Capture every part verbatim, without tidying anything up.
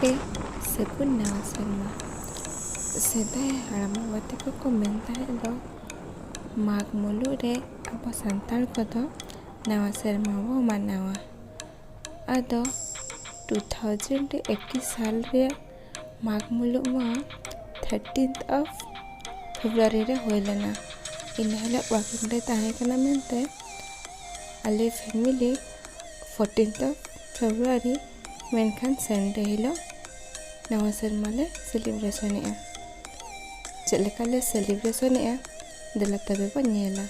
ᱜᱮ ᱥᱟᱹᱜᱩᱱ ᱱᱟᱣᱟ ᱥᱮᱨᱢᱟ᱾ ᱥᱮᱫᱟᱭ ᱦᱟᱲᱟᱢ ᱵᱟᱵᱟ ᱛᱟᱠᱚ ᱠᱚ ᱢᱮᱱ ᱛᱟᱦᱮᱸᱫ ᱫᱚ, ᱢᱟᱜᱽ ᱢᱩᱞᱩᱜ ᱨᱮ ᱟᱵᱚ ᱥᱟᱱᱛᱟᱲ ᱠᱚᱫᱚ ᱱᱟᱣᱟ ᱥᱮᱨᱢᱟ ᱵᱚ ᱢᱟᱱᱟᱣᱟ᱾ ᱟᱫᱚ ᱴᱩ ᱛᱷᱟᱣᱡᱮᱱᱰ ᱮᱠᱤᱥ ᱥᱟᱞ ᱨᱮᱭᱟᱜ ᱢᱟᱜᱽ ᱢᱩᱞᱩᱜ ᱢᱟ ᱛᱷᱟᱨᱴᱤᱱᱛᱷ ᱚᱯᱷ ᱯᱷᱮᱵᱽᱨᱩᱣᱟᱨᱤ ᱨᱮ ᱦᱩᱭ ᱞᱮᱱᱟ᱾ ᱤᱱᱟᱹ ᱦᱤᱞᱳᱜ ᱣᱟᱨᱠᱤᱝ ᱰᱮ ᱛᱟᱦᱮᱸ ᱠᱟᱱᱟ ᱢᱮᱱᱛᱮ ᱟᱞᱮ ᱯᱷᱮᱢᱤᱞᱤ ᱯᱷᱳᱨᱴᱤᱱᱛᱷ ᱚᱯᱷ ᱯᱷᱮᱵᱽᱨᱩᱣᱟᱨᱤ, ᱢᱮᱱᱠᱷᱟᱱ ᱥᱟᱱᱰᱮ ᱦᱤᱞᱳᱜ ᱱᱟᱣᱟ ᱥᱮᱨᱢᱟ ᱞᱮ ᱥᱮᱞᱤᱵᱨᱮᱥᱚᱱᱮᱜᱼᱟ᱾ ᱪᱮᱫ ᱞᱮᱠᱟ ᱞᱮ ᱥᱮᱞᱤᱵᱨᱮᱥᱚᱱᱮᱜᱼᱟ, ᱫᱮᱞᱟ ᱛᱚᱵᱮ ᱵᱚᱱ ᱧᱮᱞᱟ᱾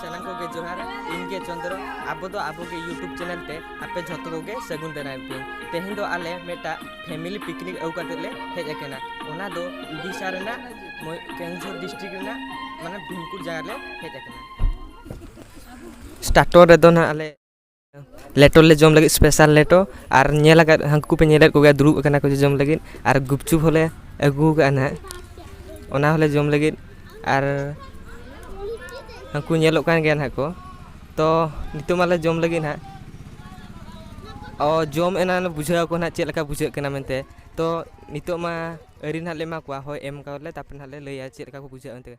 ᱥᱟᱱᱟᱢ ᱠᱚᱜᱮ ᱡᱚᱦᱟᱨ, ᱤᱧ ᱜᱮ ᱪᱚᱱᱫᱨᱚ᱾ ᱟᱵᱚ ᱫᱚ ᱟᱵᱚ ᱜᱮ YouTube ᱪᱮᱱᱮᱞ ᱛᱮ ᱟᱯᱮ ᱡᱷᱚᱛᱚ ᱠᱚᱜᱮ ᱥᱟᱹᱜᱩᱱ ᱫᱟᱨᱟᱢ ᱯᱮ᱾ ᱛᱮᱦᱮᱧ ᱫᱚ ᱟᱞᱮ ᱢᱤᱫᱴᱟᱜ ᱯᱷᱮᱢᱤᱞᱤ ᱯᱤᱠᱱᱤᱠ ᱟᱹᱜᱩ ᱠᱟᱛᱮ ᱞᱮ ᱦᱮᱡ ᱟᱠᱟᱱᱟ᱾ ᱚᱱᱟ ᱫᱚ ᱩᱰᱤᱥᱟ ᱨᱮᱱᱟᱜ ᱢᱚᱭ-, ᱠᱮᱣᱚᱱᱡᱷᱚᱨ ᱰᱤᱥᱴᱨᱤᱠᱴ ᱨᱮᱱᱟᱜ ᱢᱟᱱᱮ ᱵᱷᱤᱢᱠᱩᱴ ᱡᱟᱭᱜᱟ ᱞᱮ ᱦᱮᱡ ᱟᱠᱟᱱᱟ᱾ ᱥᱴᱟᱨᱴᱚᱨ ᱨᱮᱫᱚ ᱱᱟᱦᱟᱜ ᱟᱞᱮ ᱞᱮᱴᱚ ᱞᱮ ᱡᱚᱢ ᱞᱟᱹᱜᱤᱫ, ᱥᱯᱮᱥᱟᱞ ᱞᱮᱴᱚ᱾ ᱟᱨ ᱧᱮᱞ ᱟᱠᱟᱫ, ᱦᱟᱹᱱᱠᱩ ᱯᱮ ᱧᱮᱞᱮᱫ ᱠᱚᱜᱮᱭᱟ, ᱫᱩᱲᱩᱵ ᱟᱠᱟᱱᱟ ᱠᱚ ᱡᱚᱡᱚᱢ ᱞᱟᱹᱜᱤᱫ᱾ ᱟᱨ ᱜᱩᱯᱪᱩᱯ ᱦᱚᱸᱞᱮ ᱟᱹᱜᱩ ᱟᱠᱟᱫᱼᱟ ᱱᱟᱦᱟᱜ, ᱚᱱᱟ ᱦᱚᱸᱞᱮ ᱡᱚᱢ ᱞᱟᱹᱜᱤᱫ᱾ ᱟᱨ ᱦᱟᱹᱱᱠᱩ ᱧᱮᱞᱚᱜ ᱠᱟᱱ ᱜᱮᱭᱟ ᱱᱟᱦᱟᱜ ᱠᱚ᱾ ᱛᱚ ᱱᱤᱛᱚᱜ ᱢᱟᱞᱮ ᱡᱚᱢ ᱞᱟᱹᱜᱤᱫ ᱱᱟᱦᱟᱜ᱾ ᱚ, ᱡᱚᱢ ᱮᱱᱟ ᱞᱮ, ᱵᱩᱡᱷᱟᱹᱣ ᱟᱠᱚ ᱱᱟᱦᱟᱜ ᱪᱮᱫ ᱞᱮᱠᱟ ᱵᱩᱡᱷᱟᱹᱜ ᱠᱟᱱᱟ ᱢᱮᱱᱛᱮ᱾ ᱛᱚ ᱱᱤᱛᱚᱜ ᱢᱟ ᱟᱹᱣᱨᱤ ᱱᱟᱦᱟᱜ ᱞᱮ ᱮᱢᱟ ᱠᱚᱣᱟ, ᱦᱳᱭ, ᱮᱢ ᱠᱟᱣᱟᱞᱮ, ᱛᱟᱨᱯᱚᱨᱮ ᱱᱟᱦᱟᱜ ᱞᱮ ᱞᱟᱹᱭᱟ ᱪᱮᱫ ᱞᱮᱠᱟ ᱠᱚ ᱵᱩᱡᱷᱟᱹᱜᱼᱟ ᱢᱮᱱᱛᱮ᱾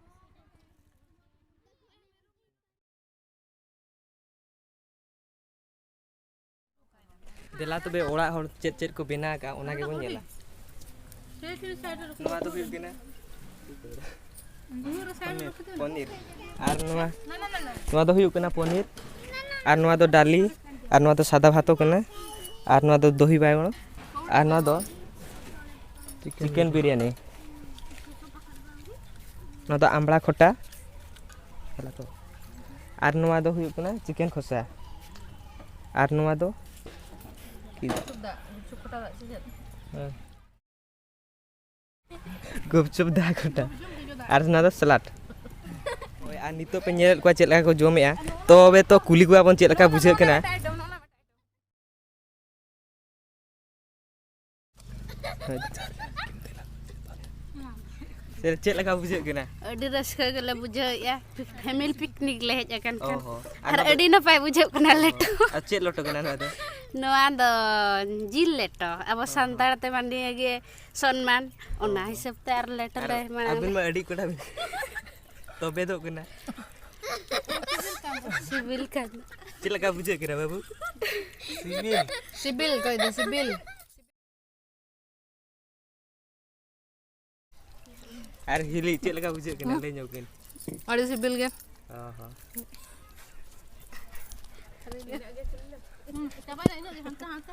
ᱫᱮᱞᱟ ᱛᱚᱵᱮ, ᱚᱲᱟᱜ ᱦᱚᱲ ᱪᱮᱫ ᱪᱮᱫ ᱠᱚ ᱵᱮᱱᱟᱣ ᱟᱠᱟᱫᱼᱟ, ᱚᱱᱟ ᱜᱮᱵᱚᱱ ᱧᱮᱞᱟ᱾ ᱱᱚᱣᱟ ᱫᱚ ᱦᱩᱭᱩᱜ ᱠᱟᱱᱟ ᱯᱚᱱᱤᱨ᱾ ᱟᱨ ᱱᱚᱣᱟ, ᱱᱚᱣᱟ ᱫᱚ ᱦᱩᱭᱩᱜ ᱠᱟᱱᱟ ᱯᱚᱱᱤᱨ᱾ ᱟᱨ ᱱᱚᱣᱟ ᱫᱚ ᱰᱟᱞᱤ᱾ ᱟᱨ ᱱᱚᱣᱟ ᱫᱚ ᱥᱟᱫᱟ ᱵᱷᱟᱛᱚ ᱠᱟᱱᱟ᱾ ᱟᱨ ᱱᱚᱣᱟ ᱫᱚ ᱫᱚᱦᱤ ᱵᱟᱭᱜᱚᱱ᱾ ᱟᱨ ᱱᱚᱣᱟ ᱫᱚ ᱪᱤᱠᱮᱱ ᱵᱤᱨᱭᱟᱱᱤ᱾ ᱱᱚᱣᱟ ᱫᱚ ᱟᱢᱲᱟ ᱠᱷᱚᱴᱟ᱾ ᱟᱨ ᱱᱚᱣᱟ ᱫᱚ ᱦᱩᱭᱩᱜ ᱠᱟᱱᱟ ᱪᱤᱠᱮᱱ ᱠᱷᱚᱥᱟ᱾ ᱟᱨ ᱱᱚᱣᱟ ᱫᱚ ᱦᱮᱸ᱾ ᱫᱟᱜ, ᱜᱩᱯᱪᱩᱯ ᱠᱷᱚᱴᱟ ᱫᱟᱜ ᱥᱮ ᱪᱮᱫ? ᱦᱮᱸ᱾ ᱜᱩᱯᱪᱩᱯ ᱫᱟ ᱜᱚᱴᱟ᱾ ᱟᱨ ᱚᱱᱟ ᱫᱚ ᱥᱟᱞᱟᱰ᱾ ᱦᱳᱭ, ᱟᱨ ᱱᱤᱛᱚᱜ ᱯᱮ ᱧᱮᱞᱮᱫ ᱠᱚᱣᱟ ᱪᱮᱫ ᱞᱮᱠᱟ ᱠᱚ ᱡᱚᱢᱮᱜᱼᱟ᱾ ᱛᱚᱵᱮ ᱛᱚ ᱠᱩᱞᱤ ᱠᱚᱣᱟ ᱵᱚᱱ ᱪᱮᱫ ᱞᱮᱠᱟ ᱵᱩᱡᱷᱟᱹᱜ ᱠᱟᱱᱟ᱾ ᱪᱮᱫ, ᱪᱮᱫ ᱞᱮᱠᱟ ᱵᱩᱡᱷᱟᱹᱜ ᱠᱟᱱᱟ? ᱟᱹᱰᱤ ᱨᱟᱹᱥᱠᱟᱹ ᱜᱮᱞᱮ ᱵᱩᱡᱷᱟᱹᱣᱮᱫᱼᱟ᱾ ᱯᱷᱮᱢᱤᱞᱤ ᱯᱤᱠᱱᱤᱠ ᱞᱮ ᱦᱮᱡ ᱟᱠᱟᱱ ᱚ ᱠᱷᱟᱱ᱾ ᱦᱚᱸ᱾ ᱟᱨ ᱟᱨ ᱱᱚᱣᱟ ᱫᱚ ᱟᱹᱰᱤ ᱱᱟᱯᱟᱭ ᱵᱩᱡᱷᱟᱹᱜ ᱠᱟᱱᱟ ᱞᱮᱴᱚ᱾ ᱟᱨ ᱪᱮᱫ ᱞᱮᱴᱚ ᱠᱟᱱᱟ ᱱᱚᱣᱟ ᱫᱚ? ᱱᱚᱣᱟ ᱫᱚ ᱡᱤᱞ ᱞᱮᱴᱚ᱾ ᱟᱵᱚ ᱥᱟᱱᱛᱟᱲ ᱛᱮ ᱢᱟ ᱱᱤᱭᱟᱹ ᱜᱮ ᱥᱚᱱᱢᱟᱱ, ᱚᱱᱟ ᱦᱤᱥᱟᱹᱵ ᱛᱮ ᱟᱨ ᱞᱮᱴᱚ ᱟᱨ ᱞᱮ ᱢᱟᱲᱟᱝ ᱟᱹᱵᱤᱱ ᱢᱟ ᱟᱹᱰᱤ ᱠᱚᱲᱟ ᱵᱤᱱ ᱛᱚᱵᱮᱫᱚᱜ ᱠᱟᱱᱟ᱾ ᱥᱤᱵᱤᱞ ᱠᱟᱱᱟ᱾ ᱪᱮᱫ ᱞᱮᱠᱟ ᱵᱩᱡᱷᱟᱹᱜ ᱠᱟᱱᱟ ᱵᱟᱹᱵᱩ? ᱥᱤᱵᱤᱞ᱾ ᱥᱤᱵᱤᱞ ᱠᱚᱭ ᱫᱚ ᱥᱤᱵᱤᱞ᱾ ᱟᱨ ᱦᱤᱞᱤ, ᱪᱮᱫ ᱞᱮᱠᱟ ᱵᱩᱡᱷᱟᱹᱜ ᱠᱟᱱᱟ? ᱦᱩᱸ᱾ ᱞᱟᱹᱭ ᱧᱚᱜ ᱵᱤᱱ᱾ ᱟᱹᱰᱤ ᱥᱤᱵᱤᱞ ᱜᱮ᱾ ᱚ ᱦᱚᱸ᱾ ᱦᱩᱸ, ᱪᱟᱵᱟᱭᱮᱱᱟ ᱤᱱᱟᱹᱜ ᱜᱮ, ᱦᱟᱱᱛᱮ, ᱦᱟᱱᱛᱮ᱾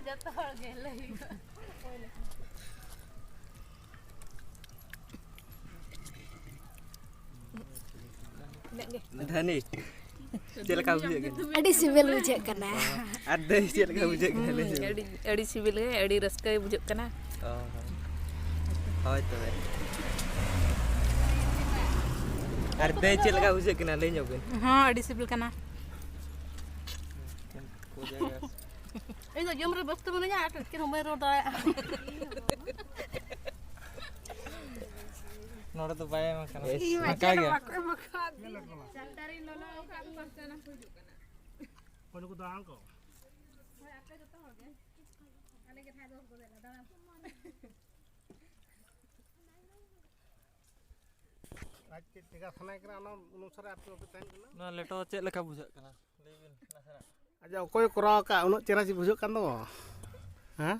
ᱡᱚᱛᱚ ᱦᱚᱲ ᱜᱮ ᱞᱟᱹᱭ ᱦᱩᱭᱩᱜᱼᱟ᱾ ᱫᱷᱟᱹᱱᱤ, ᱪᱮᱫ ᱞᱮᱠᱟ ᱵᱩᱡᱷᱟᱹᱜ ᱠᱟᱱᱟ? ᱟᱹᱰᱤ ᱥᱤᱵᱤᱞ ᱵᱩᱡᱷᱟᱹᱜ ᱠᱟᱱᱟ᱾ ᱟᱨ ᱫᱟᱹᱭ, ᱪᱮᱫ ᱞᱮᱠᱟ ᱵᱩᱡᱷᱟᱹᱜ ᱠᱟᱱᱟ? ᱞᱟᱹᱭ ᱧᱚᱜ ᱟᱹᱰᱤ, ᱟᱹᱰᱤ ᱥᱤᱵᱤᱞ ᱜᱮ, ᱟᱹᱰᱤ ᱨᱟᱹᱥᱠᱟᱹ ᱜᱮ ᱵᱩᱡᱷᱟᱹᱜ ᱠᱟᱱᱟ᱾ ᱚ ᱦᱚᱸ᱾ ᱦᱳᱭ ᱛᱚᱵᱮ᱾ ᱟᱨ ᱫᱟᱹᱭ, ᱪᱮᱫ ᱞᱮᱠᱟ ᱵᱩᱡᱷᱟᱹᱜ ᱠᱟᱱᱟ? ᱞᱟᱹᱭ ᱧᱚᱜ ᱵᱤᱱ᱾ ᱦᱚᱸ, ᱟᱹᱰᱤ ᱥᱤᱵᱤᱞ ᱠᱟᱱᱟ᱾ ᱤᱧ ᱫᱚ ᱡᱚᱢ ᱨᱮ ᱵᱮᱥᱛᱚ ᱢᱤᱱᱟᱹᱧᱟ, ᱟᱨ ᱪᱮᱫ ᱦᱚᱸ ᱵᱟᱹᱧ ᱨᱚᱲ ᱫᱟᱲᱮᱭᱟᱜᱼᱟ᱾ ᱱᱚᱰᱮ ᱫᱚ ᱵᱟᱭ ᱮᱢ ᱟᱠᱟᱱᱟ᱾ ᱤᱧ ᱢᱟ ᱯᱷᱟᱸᱠᱟ ᱪᱮᱫ ᱦᱚᱸ ᱜᱮᱭᱟ᱾ ᱵᱟᱠᱚ ᱮᱢ ᱟᱠᱟᱫᱤᱧᱟ᱾ ᱥᱟᱱᱛᱟᱲᱤ ᱞᱚᱞᱚ ᱟᱠᱟᱫ ᱠᱚ ᱥᱟᱱᱟᱢ ᱠᱚ ᱦᱤᱡᱩᱜ ᱠᱟᱱᱟ᱾ ᱩᱱᱠᱩ ᱫᱚ ᱦᱟᱝ ᱠᱚ᱾ ᱦᱳᱭ, ᱟᱯᱮ ᱡᱚᱛᱚ ᱦᱚᱲ ᱜᱮ᱾ ᱟᱞᱮ ᱜᱮ ᱱᱟᱦᱟᱜ ᱫᱚ ᱩᱱᱠᱩ ᱫᱚ ᱫᱟᱬᱟᱱ᱾ ᱟᱡ ᱪᱮᱫ ᱪᱮᱠᱟ ᱥᱟᱱᱟᱭᱮ ᱠᱟᱱᱟ, ᱚᱱᱟ ᱚᱱᱩᱥᱟᱨᱮ ᱟᱯᱮ ᱦᱚᱸᱯᱮ ᱛᱟᱦᱮᱱ ᱠᱟᱱᱟ᱾ ᱱᱚᱣᱟ ᱞᱮᱴᱚ ᱪᱮᱫ ᱞᱮᱠᱟ ᱵᱩᱡᱷᱟᱹᱜ ᱠᱟᱱᱟ? ᱞᱟᱹᱭ ᱵᱤᱱ ᱱᱟᱥᱮᱱᱟᱜ᱾ ᱟᱪᱪᱷᱟ, ᱚᱠᱚᱭ ᱠᱚᱨᱟᱣ ᱟᱠᱟᱫ? ᱩᱱᱟᱹᱜ ᱪᱮᱦᱨᱟ ᱪᱮᱫ ᱵᱩᱡᱷᱟᱹᱜ ᱠᱟᱱ ᱫᱚ? ᱦᱮᱸ?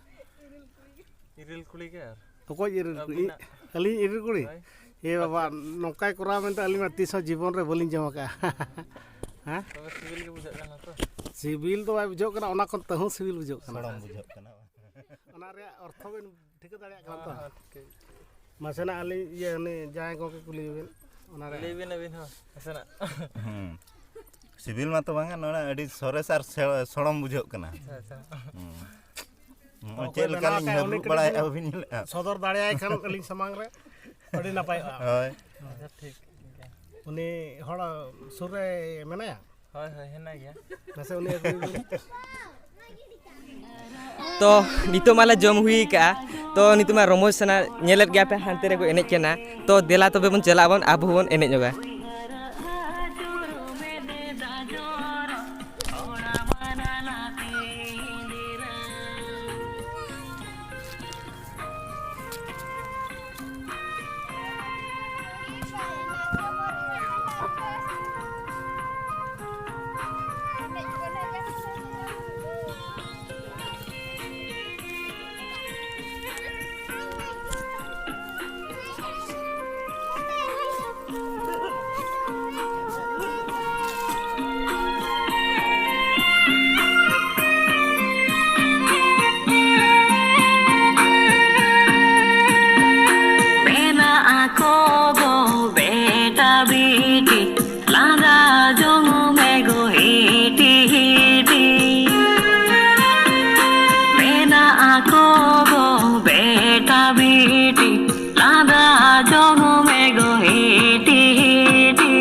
ᱤᱨᱤᱞ ᱠᱩᱲᱤ ᱜᱮ ᱟᱨ᱾ ᱚᱠᱚᱭ ᱤᱨᱤᱞ ᱠᱩᱲᱤ? ᱟᱹᱵᱤᱱᱟᱜ᱾ ᱟᱹᱞᱤᱧ ᱤᱨᱤᱞ ᱠᱩᱲᱤ? ᱦᱳᱭ᱾ ᱮ ᱵᱟᱵᱟ, ᱟᱪᱪᱷᱟ᱾ ᱱᱚᱝᱠᱟᱭ ᱠᱚᱨᱟᱣ ᱢᱮᱱᱛᱮ ᱟᱹᱞᱤᱧ ᱢᱟ ᱛᱤᱥ ᱦᱚᱸ ᱡᱤᱵᱚᱱ ᱨᱮ ᱵᱟᱹᱞᱤᱧ ᱡᱚᱢ ᱟᱠᱟᱫᱼᱟ᱾ ᱦᱮᱸ? ᱛᱚᱵᱮ ᱥᱤᱵᱤᱞ ᱜᱮ ᱵᱩᱡᱷᱟᱹᱜ ᱠᱟᱱᱟ ᱛᱚ? ᱥᱤᱵᱤᱞ ᱫᱚ ᱵᱟᱭ ᱵᱩᱡᱷᱟᱹᱜ ᱠᱟᱱᱟ, ᱚᱱᱟ ᱠᱷᱚᱱ ᱛᱟᱹᱦᱩ ᱥᱤᱵᱤᱞ ᱵᱩᱡᱷᱟᱹᱜ ᱠᱟᱱᱟ᱾ ᱥᱚᱲᱚᱢ ᱵᱩᱡᱷᱟᱹᱜ ᱠᱟᱱᱟ᱾ ᱚᱱᱟ ᱨᱮᱭᱟᱜ ᱚᱨᱛᱷᱚ ᱵᱤᱱ ᱴᱷᱤᱠᱟᱹ ᱫᱟᱲᱮᱭᱟᱜ ᱠᱟᱱᱟ ᱛᱚ? ᱦᱮᱸ, ᱦᱮᱸ, ᱴᱷᱤᱠ᱾ ᱢᱟᱥᱮᱱᱟᱜ ᱟᱹᱞᱤᱧ ᱤᱭᱟᱹ ᱩᱱᱤ ᱡᱟᱦᱟᱸᱭ ᱜᱚᱢᱠᱮ ᱠᱩᱞᱤ ᱵᱤᱱ, ᱚᱱᱟ ᱨᱮ᱾ ᱞᱟᱹᱭ ᱵᱤᱱ ᱟᱹᱵᱤᱱ ᱦᱚᱸ ᱱᱟᱥᱮᱱᱟᱜ᱾ ᱦᱩᱸ᱾ ᱥᱤᱵᱤᱞ ᱢᱟᱛᱚ ᱵᱟᱝᱟ, ᱱᱚᱰᱮ ᱟᱹᱰᱤ ᱥᱚᱨᱮᱥ ᱟᱨ ᱥᱮ-, ᱥᱚᱲᱚᱢ ᱵᱩᱡᱷᱟᱹᱜ ᱠᱟᱱᱟ᱾ ᱟᱪᱪᱷᱟ, ᱟᱪᱪᱷᱟ᱾ ᱦᱩᱸ᱾ ᱦᱚᱸ, ᱚᱠᱚᱭ ᱪᱮᱫ ᱞᱮᱠᱟ ᱵᱮᱱᱟᱣ ᱞᱤᱧ ᱠᱟᱜᱼᱟ, ᱩᱱᱤ ᱦᱟᱹᱵᱨᱩᱵ ᱠᱟᱹᱴᱤᱡ ᱵᱟᱲᱟᱭᱮᱫᱼᱟ, ᱵᱤᱱ ᱵᱟᱹᱵᱤᱱ ᱧᱮᱞᱮᱫᱼᱟ? ᱥᱚᱫᱚᱨ ᱫᱟᱲᱮᱭᱟᱭ ᱠᱷᱟᱱ ᱟᱹᱞᱤᱧ ᱥᱟᱢᱟᱝ ᱨᱮ ᱟᱹᱰᱤ ᱱᱟᱯᱟᱭᱚᱜᱼᱟ᱾ ᱦᱳᱭ᱾ ᱟᱪᱪᱷᱟ, ᱴᱷᱤᱠ ᱜᱮᱭᱟ᱾ ᱩᱱᱤ ᱦᱚᱲ ᱥᱩᱨ ᱨᱮ ᱢᱮᱱᱟᱭᱟ? ᱦᱳᱭ, ᱦᱳᱭ, ᱦᱮᱱᱟᱭ ᱜᱮᱭᱟ᱾ ᱢᱟᱥᱮ ᱩᱱᱤ ᱟᱹᱜᱩᱭ ᱵᱤᱱ᱾ ᱛᱚ, ᱱᱤᱛᱚᱜ ᱢᱟᱞᱮ ᱡᱚᱢ ᱦᱩᱭ ᱠᱟᱜᱼᱟ᱾ ᱛᱚ, ᱱᱤᱛᱚᱜ ᱢᱟ ᱨᱚᱢᱚᱡᱽ ᱥᱟᱱᱟ, ᱧᱮᱞᱮᱫ ᱜᱮᱭᱟ ᱯᱮ, ᱦᱟᱱᱛᱮ ᱨᱮᱠᱚ ᱮᱱᱮᱡ ᱠᱟᱱᱟ᱾ ᱛᱚ, ᱫᱮᱞᱟ ᱛᱚᱵᱮ ᱵᱚᱱ ᱪᱟᱞᱟᱜ ᱟᱵᱚᱱ, ᱟᱵᱚ ᱦᱚᱸᱵᱚᱱ ᱮᱱᱮᱡ ᱧᱚᱜᱟ᱾ ᱢᱮᱱᱟᱜ ᱟᱠᱚ ᱜᱚ ᱵᱮᱴᱟ ᱵᱤᱴᱤ, ᱞᱟᱸᱫᱟ ᱡᱚᱝ ᱢᱮ ᱜᱚ ᱦᱤᱴᱤ ᱦᱤᱴᱤ᱾ ᱢᱮᱱᱟᱜ ᱟᱠᱚ ᱜᱚ ᱵᱮᱴᱟ ᱵᱤᱴᱤ, ᱞᱟᱸᱫᱟ ᱡᱚᱝ ᱢᱮ ᱜᱚ ᱦᱤᱴᱤ ᱦᱤᱴᱤ᱾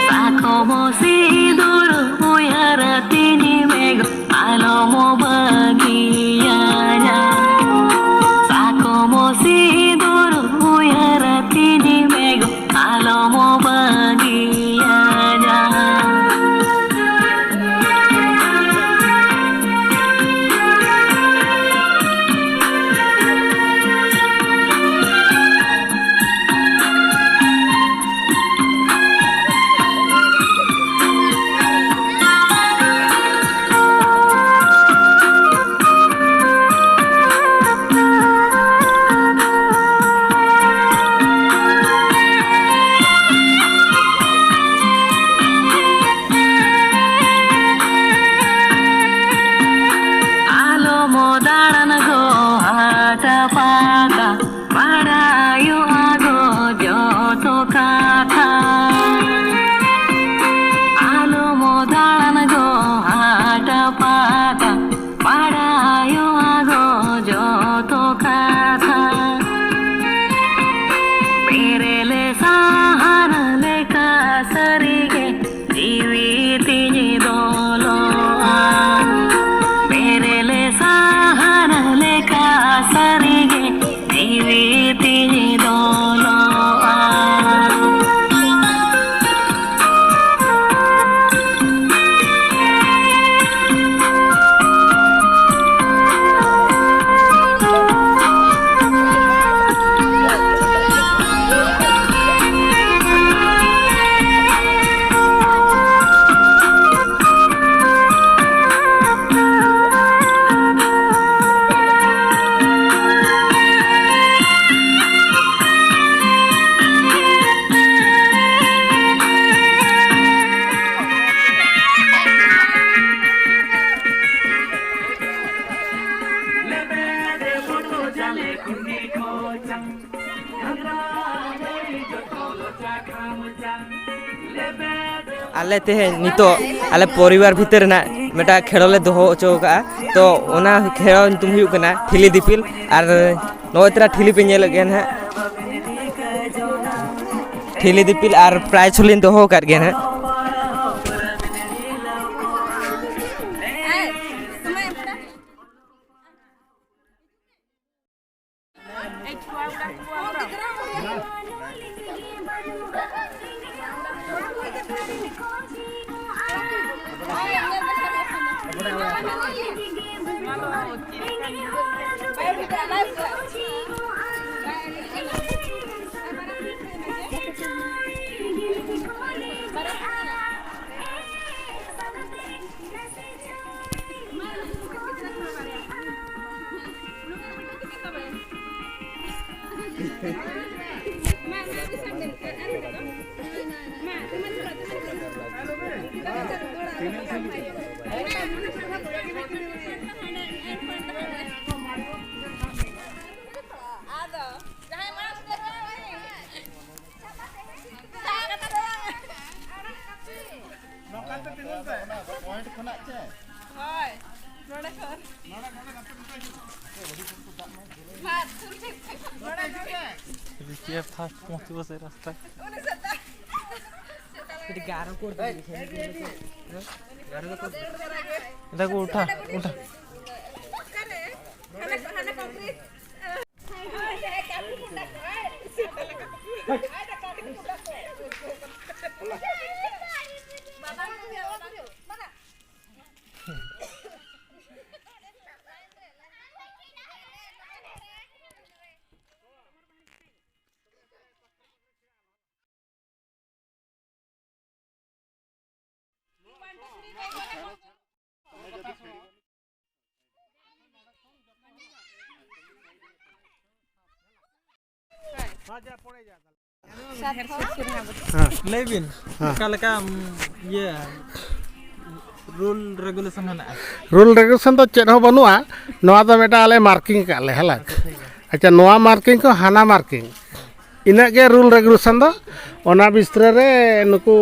ᱥᱟᱠᱚᱢ ᱥᱤᱸᱫᱩᱨ ᱩᱭᱦᱟᱹᱨ ᱛᱤᱧ ᱢᱮ ᱜᱚ, ᱟᱞᱚᱢ ᱵᱟᱹᱜᱤᱭᱟᱹᱧᱟ᱾ ᱥᱟᱠᱚᱢ ᱥᱤᱸᱫᱩᱨ ᱩᱭᱦᱟᱹᱨ ᱛᱤᱧ ᱢᱮ ᱜᱚ, ᱟᱞᱚᱢ ᱵᱟᱹᱜᱤᱭᱟᱹᱧᱟ᱾ ᱟᱞᱮ ᱛᱮᱦᱮᱧ ᱱᱤᱛᱚᱜ ᱟᱞᱮ ᱯᱚᱨᱤᱵᱟᱨ ᱵᱷᱤᱛᱟᱹᱨ ᱨᱮᱱᱟᱜ ᱢᱤᱫᱴᱟᱝ ᱠᱷᱮᱞᱳ ᱞᱮ ᱫᱚᱦᱚ ᱦᱚᱪᱚ ᱟᱠᱟᱫᱼᱟ᱾ ᱛᱚ, ᱚᱱᱟ ᱠᱷᱮᱞᱳ ᱧᱩᱛᱩᱢ ᱦᱩᱭᱩᱜ ᱠᱟᱱᱟ ᱴᱷᱤᱞᱤ ᱫᱤᱯᱤᱞ᱾ ᱟᱨ ᱱᱚᱜᱼᱚᱭ ᱛᱚᱨᱟ ᱴᱷᱤᱞᱤ ᱯᱮ ᱧᱮᱞᱮᱫ ᱜᱮᱭᱟ ᱱᱟᱦᱟᱜ, ᱴᱷᱤᱞᱤ ᱫᱤᱯᱤᱞ ᱟᱨ ᱯᱨᱟᱭᱤᱡᱽ ᱦᱚᱸᱞᱤᱧ ᱫᱚᱦᱚ ᱟᱠᱟᱫ ᱜᱮᱭᱟ ᱱᱟᱦᱟᱜ᱾ ᱱᱚᱝᱠᱟᱛᱮ ᱛᱤᱸᱜᱩᱱ ᱯᱮ᱾ ᱚᱱᱟ ᱯᱚᱭᱮᱱᱴ ᱠᱷᱚᱱᱟᱜ ᱪᱮ? ᱦᱳᱭ, ᱱᱚᱰᱮ ᱠᱷᱚᱱ᱾ ᱱᱚᱰᱮ, ᱱᱚᱰᱮ ᱱᱚᱛᱮ ᱢᱮᱛᱟᱭ ᱦᱩᱭᱩᱜᱼᱟ᱾ ᱢᱟ, ᱥᱩᱨ ᱴᱷᱤᱠ, ᱴᱷᱤᱠ᱾ ᱱᱚᱰᱮ, ᱱᱚᱰᱮ᱾ ᱯᱷᱟᱥᱴ ᱯᱚᱸᱪᱤᱥ ᱵᱚᱪᱷᱚᱨ ᱨᱟᱥᱛᱟ᱾ ᱩᱱᱤ ᱥᱮᱛᱟ᱾ ᱮᱴᱟ ᱠᱚ ᱩᱴᱷᱟ, ᱩᱴᱷᱟ᱾ ᱚᱠᱟᱨᱮ? ᱦᱟᱱᱮ, ᱦᱟᱱᱮ ᱠᱚᱝᱠᱨᱤᱴ᱾ ᱞᱟᱹᱭ ᱵᱤᱱ, ᱦᱮᱸ᱾ ᱚᱠᱟ ᱞᱮᱠᱟ, ᱩᱢ, ᱤᱭᱟᱹ, ᱨᱩᱞ ᱨᱮᱜᱩᱞᱮᱥᱚᱱ ᱢᱮᱱᱟᱜᱼᱟ? ᱨᱩᱞ ᱨᱮᱜᱩᱞᱮᱥᱚᱱ ᱫᱚ ᱪᱮᱫ ᱦᱚᱸ ᱵᱟᱹᱱᱩᱜᱼᱟ᱾ ᱱᱚᱣᱟ ᱫᱚ ᱢᱤᱫᱴᱟᱝ ᱟᱞᱮ ᱢᱟᱨᱠᱤᱝ ᱟᱠᱟᱫ ᱞᱮ, ᱦᱮᱸ᱾ ᱟᱪᱪᱷᱟ, ᱱᱚᱣᱟ ᱢᱟᱨᱠᱤᱝ ᱠᱚ ᱦᱟᱱᱟ ᱢᱟᱨᱠᱤᱝ, ᱤᱱᱟᱹᱜ ᱜᱮ ᱨᱩᱞ ᱨᱮᱜᱩᱞᱮᱥᱚᱱ ᱫᱚ᱾ ᱚᱱᱟ ᱵᱤᱥᱛᱨᱟᱹ ᱨᱮ ᱱᱩᱠᱩ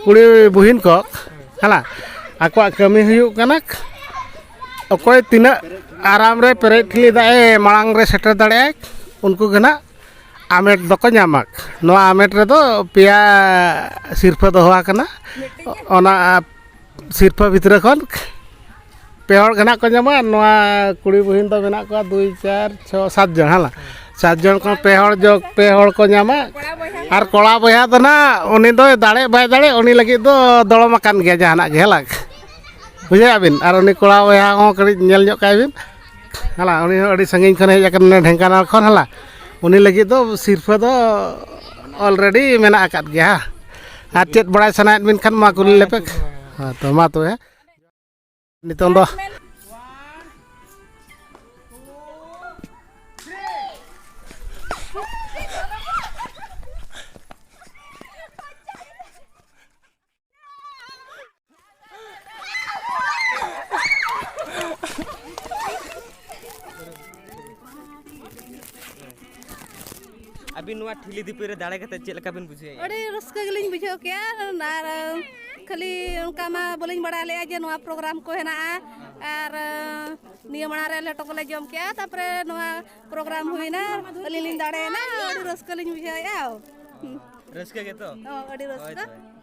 ᱠᱩᱲᱤ ᱵᱩᱦᱤᱱ ᱠᱚ, ᱦᱮᱸ, ᱟᱠᱚᱣᱟᱜ ᱠᱟᱹᱢᱤ ᱦᱩᱭᱩᱜ ᱠᱟᱱᱟ᱾ ᱚᱠᱚᱭ ᱛᱤᱱᱟᱹᱜ ᱟᱨᱟᱢ ᱨᱮ ᱯᱮᱨᱮᱡ ᱴᱷᱤᱞᱤ ᱫᱟᱜ ᱮ ᱢᱟᱲᱟᱝ ᱨᱮ ᱥᱮᱴᱮᱨ ᱫᱟᱲᱮᱭᱟᱜᱼᱟᱭ, ᱩᱱᱠᱩ ᱜᱮ ᱱᱟᱜ ᱟᱢᱮᱴ ᱫᱚᱠᱚ ᱧᱟᱢᱟ᱾ ᱱᱚᱣᱟ ᱟᱢᱮᱴ ᱨᱮᱫᱚ ᱯᱮᱭᱟ ᱥᱤᱨᱯᱷᱟᱹ ᱫᱚᱦᱚ ᱟᱠᱟᱱᱟ᱾ ᱚᱱᱟ ᱥᱤᱨᱯᱷᱟᱹ ᱵᱷᱤᱛᱨᱤ ᱠᱷᱚᱱ ᱯᱮ ᱦᱚᱲ ᱜᱮ ᱱᱟᱜ ᱠᱚ ᱧᱟᱢᱟ᱾ ᱱᱚᱣᱟ ᱠᱩᱲᱤ ᱵᱩᱦᱤᱱ ᱫᱚ ᱢᱮᱱᱟᱜ ᱠᱚᱣᱟ ᱫᱩᱭ, ᱪᱟᱨ, ᱪᱷᱚ, ᱥᱟᱛ ᱡᱚᱱ, ᱦᱮᱸ ᱞᱟ? ᱥᱟᱛ ᱡᱚᱱ ᱠᱷᱚᱱ ᱯᱮ ᱦᱚᱲ ᱡᱚᱜ, ᱯᱮ ᱦᱚᱲ ᱠᱚ ᱧᱟᱢᱟ᱾ ᱟᱨ ᱠᱚᱲᱟ ᱵᱚᱭᱦᱟ ᱫᱚ ᱱᱟᱜ ᱩᱱᱤ ᱫᱚᱭ ᱫᱟᱲᱮᱜ ᱵᱟᱭ ᱫᱟᱲᱮᱜ, ᱩᱱᱤ ᱞᱟᱹᱜᱤᱫ ᱫᱚ ᱫᱚᱲᱚᱢ ᱟᱠᱟᱱ ᱜᱮᱭᱟ ᱡᱟᱦᱟᱱᱟᱜ ᱜᱮ, ᱦᱮᱸ ᱞᱟ? ᱵᱩᱡᱷᱟᱹᱣ ᱵᱤᱱ? ᱟᱨ ᱩᱱᱤ ᱠᱚᱲᱟ ᱵᱚᱭᱦᱟ ᱦᱚᱸ ᱠᱟᱹᱴᱤᱡ ᱧᱮᱞ ᱧᱚᱜ ᱠᱟᱭ ᱵᱤᱱ, ᱦᱮᱸ ᱞᱟ? ᱩᱱᱤ ᱦᱚᱸ ᱟᱹᱰᱤ ᱥᱟᱺᱜᱤᱧ ᱠᱷᱚᱱ ᱦᱮᱡ ᱟᱠᱟᱱᱟ, ᱰᱷᱮᱝᱠᱟᱱᱟᱞ ᱠᱷᱚᱱ, ᱦᱮᱸ ᱞᱟ? ᱩᱱᱤ ᱞᱟᱹᱜᱤᱫ ᱫᱚ ᱥᱤᱨᱯᱷᱟᱹ ᱫᱚ ᱚᱞᱨᱮᱰᱤ ᱢᱮᱱᱟᱜ ᱟᱠᱟᱫ ᱜᱮᱭᱟ, ᱦᱮᱸ᱾ ᱟᱨ ᱪᱮᱫ ᱵᱟᱲᱟᱭ ᱥᱟᱱᱟᱭᱮᱫ ᱵᱤᱱ ᱠᱷᱟᱱ ᱢᱟ ᱠᱩᱞᱤ ᱞᱮᱯᱮ᱾ ᱦᱮᱸ ᱛᱚ, ᱢᱟ ᱛᱚᱵᱮ᱾ ᱱᱤᱛᱚᱝ ᱫᱚ ᱟᱹᱵᱤᱱ ᱱᱚᱣᱟ ᱴᱷᱤᱞᱤ ᱫᱤᱯᱤᱞ ᱨᱮ ᱫᱟᱲᱮ ᱠᱟᱛᱮ ᱪᱮᱫ ᱞᱮᱠᱟ ᱵᱤᱱ ᱵᱩᱡᱷᱟᱹᱣᱮᱫᱼᱟ? ᱟᱹᱰᱤ ᱨᱟᱹᱥᱠᱟᱹ ᱜᱮᱞᱤᱧ ᱵᱩᱡᱷᱟᱹᱣ ᱠᱮᱜᱼᱟ᱾ ᱟᱨ ᱠᱷᱟᱹᱞᱤ ᱚᱱᱠᱟ ᱢᱟ ᱵᱟᱹᱞᱤᱧ ᱵᱟᱲᱟᱭ ᱞᱮᱜᱼᱟ ᱡᱮ ᱱᱚᱣᱟ ᱯᱨᱳᱜᱨᱟᱢ ᱠᱚ ᱦᱮᱱᱟᱜᱼᱟ᱾ ᱟᱨ ᱱᱤᱭᱟᱹ ᱢᱟᱲᱟᱝ ᱨᱮ ᱞᱮᱴᱚ ᱠᱚᱞᱮ ᱡᱚᱢ ᱠᱮᱜᱼᱟ, ᱛᱟᱨᱯᱚᱨᱮ ᱱᱚᱣᱟ ᱯᱨᱳᱜᱨᱟᱢ ᱦᱩᱭᱱᱟ, ᱟᱹᱞᱤᱧ ᱞᱤᱧ ᱫᱟᱲᱮᱭᱮᱱᱟ᱾ ᱟᱹᱰᱤ ᱨᱟᱹᱥᱠᱟᱹ ᱞᱤᱧ ᱵᱩᱡᱷᱟᱹᱣᱮᱫᱼᱟ᱾ ᱨᱟᱹᱥᱠᱟᱹ ᱜᱮᱛᱚ? ᱦᱚᱸ, ᱟᱹᱰᱤ ᱨᱟᱹᱥᱠᱟᱹ᱾ ᱦᱳᱭ, ᱦᱳᱭ᱾